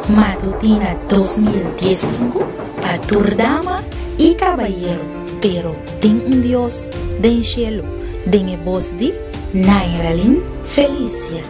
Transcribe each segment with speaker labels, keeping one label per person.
Speaker 1: Matutina 2015 pa tur dama y cabayero, pero tin un Dios den cielo, den e bos di Nairalyn Felicia.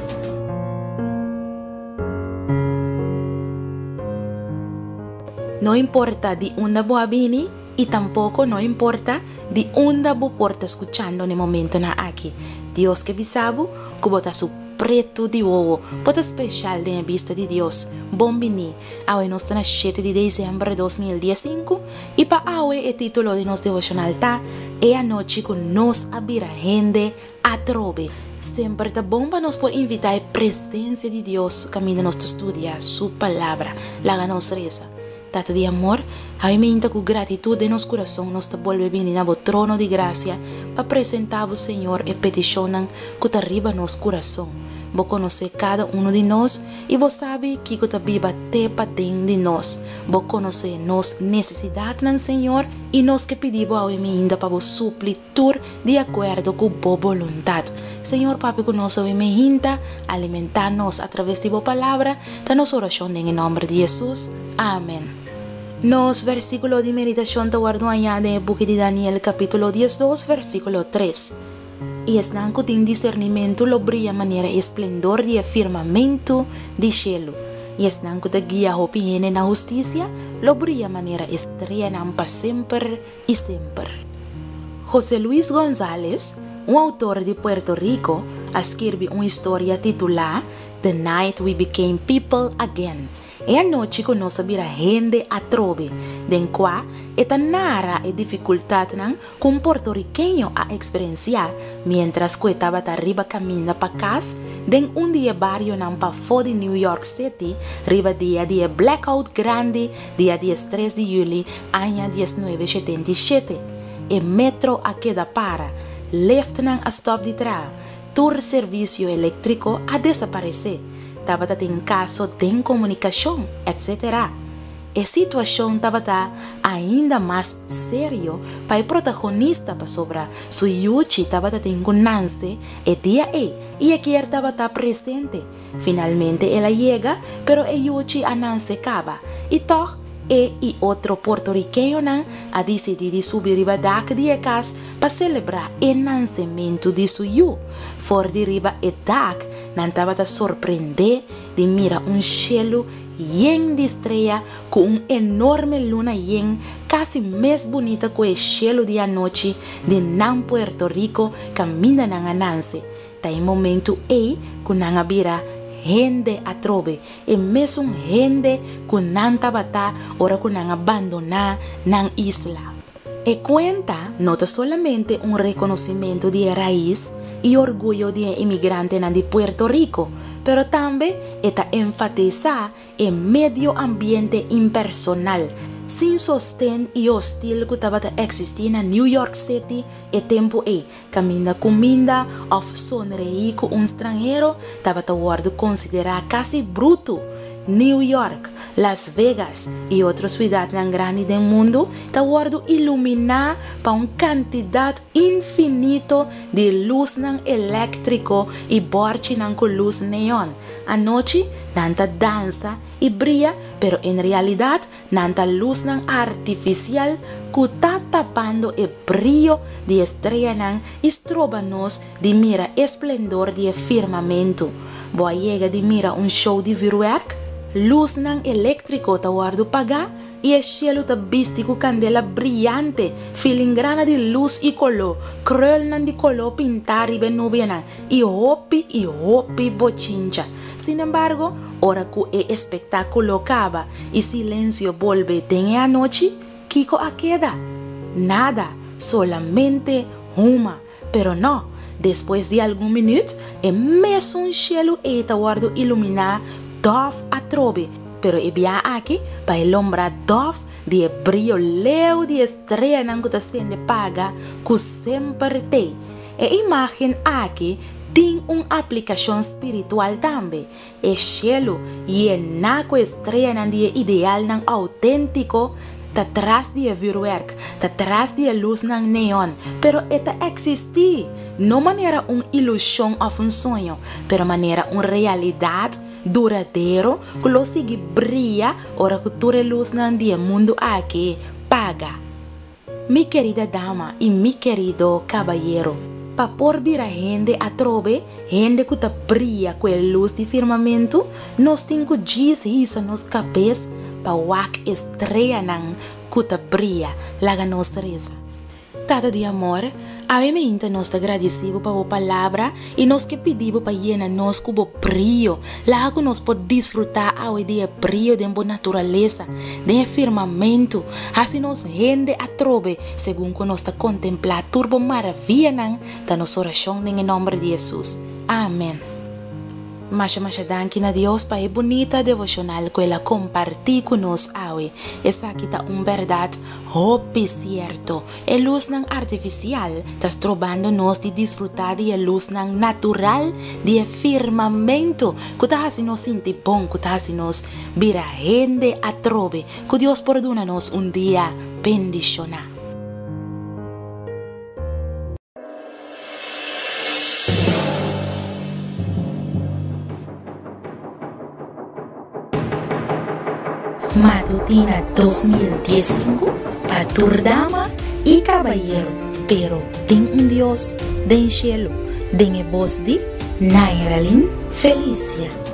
Speaker 1: No importa di unda bo a bini y tampoco no importa di unda bo por ta scuchando n'e momentonan aki, Dios ke bisa bo cu bo ta su Pretu di wowo, bo ta special den e bista di Dios. Bon bini! Awe nos ta na shete di december 2015 y pa awe e titulo di nos devocional ta, E anochi cu nos a bira hende atrobe. Semper ta bon pa nos por invita e presencia di Dios caminda nos ta studia Su Palabra. Laga nos reza. Tata di amor, awe meinta ku gratitut den nos kurason nos ta bolbe bini na bo trono di grasia pa presentá bo, Señor, e petishonnan ku ta riba nos kurason. Bo konosé kada unu di nos i bo sabi kiko ta biba te paden di nos. Bo konosé nos nesesidatnan, Señor, i nos ke pidi bo awe meinta pa bo supli Tur di akuerdo ku Bo boluntat. Señor papia ku nos awe mehinta, alimentá nos atraves di Bo Palabra, ta nos orashon den e nòmber di Hesus. Amen. Nos versíkulo di meditashon ta wòrdu hañá den e buki di Daniel kapítulo 12 versíkulo 3. I esnan ku tin disernimentu lo bria manera e splendor di e firmamentu di shelu, i esnan ku ta guia hopi hende na hustisia lo bria manera e streanan pa semper i semper. José Luis González, un autor di Puerto Rico, a skirbi un historia titulá The Night We Became People Again, E anochi ku nos a bira hende atrobe, den kua e ta nara e difikultatnan ku un puertorikeño a eksperensiá miéntras ku e tabata riba kaminda pa kas den un di e barionan pafó di New York City riba dia di e blackout grandi Dia 13 di juli aña 1977, e metro a keda para, liftnan a stòp di traha, tur servisio eléktriko a desaparesé, tabata tin kaso den komunikashon, etc. E situashon tabata ainda mas serio pa e protagonista pasobra su yuchi tabata tin ku nanse e dia ei i e kier tabata presente. Finalmente el a yega, pero e yuchi a nanse kaba. I tòg e i otro puertorikeñonan a disidí di subi riba dak di e kas pa selebrá e nansementu di su yu. For di riba e dak nan tabata sorprendé di mira un shelu yen di strea ku un enorme luna yen kasi mes bunita ku e shelu di anochi di nan Puerto Rico kaminda nan a nanse. Ta e momentu ei ku nan a bira hende atrobe, e mesun hende ku nan tabata ora ku nan a bandoná nan isla. E kuenta no ta solamente un rekonosimentu di e rais i orguyo di e imigrantenan di Puerto Rico, pero tambe e ta enfatisá E medio ambiente impersonal, sin sosten i hostil ku tabata eksistí na New York City e tempu ei, kaminda kuminda òf sonreí ku un stranhero tabata wòrdu konsiderá kasi brutu. New York, Las Vegas i otro suidatnan grandi den mundu ta wòrdu iluminá pa un kantidat infinito di lusnan eléktriko i bòrchinan ku lus neon. Anochi nan ta dansa i bria pero en realidat nan ta lusnan artifisial ku ta tapando e brio di e streanan i stroba nos di mira e splendor di e firmamentu. Bo a yega di mira un show di vürwèrk? Lusnan eléktriko ta wòrdu pagá I e shelu ta bisti ku kandela briante, filingrana di lus i koló, krùlnan di koló pintá riba e nubianan, i hopi i hopi bochincha. Sinembargo, ora ku e espektákulo kaba i silensio bolbe den e anochi, kiko a keda? Nada, solamente huma. Pero no, despues di algun minüt, e mesun shelu ei ta wòrdu iluminá dòf atrobe, pero e bia aki pa e lombra dòf di e brio leu di e streanan ku ta sende paga ku semper t'ei. E imágen aki tin un aplikashon spiritual tambe. E shelu yená ku e streanan di e idealnan outéntiko ta tras di e vürwèrk, ta tras di e lusnan neon, pero e ta eksistí, no manera un ilushon òf un soño, pero manera un realidat. duradero ku lo sigui bria ora ku tur e lusnan di e mundu aki paga. Mi kerida dama i mi kerido kabayero, pa por bira hende atrobe, hende ku ta bria ku e lus di firmamentu, nos tin ku djis hisa nos kabes pa wak e streanan ku ta bria. Laga nos resa. Tata di amor, awe meinta nos ta gradisí bo pa bo palabra i nos ke pidi bo pa yena nos ku bo brio. Laga ku nos por disfrutá awe di e brio den bo naturalesa, den e firmamentu. Hasi nos hende atrobe segun ku nos ta kontemplá tur bo maravianan, ta nos orashon den e nòmber di Hesus. Amen. Masha masha danki na Dios pa e bunita devoshonal ku el a kompartí ku nos awe. Esaki ta un bèrdat Hopi sierto, e lusnan artifisial ta strobando nos di disfrutá di e lusnan natural di e firmamento ku ta hasi nos sinti bon, ku ta hasi nos bira hende atrobe. Ku Dios por duna nos un dia bendishoná. Matutina 2015 pa tur dama y cabayero, pero tin un Dios den cielo, den e bos di Nairalyn Felicia.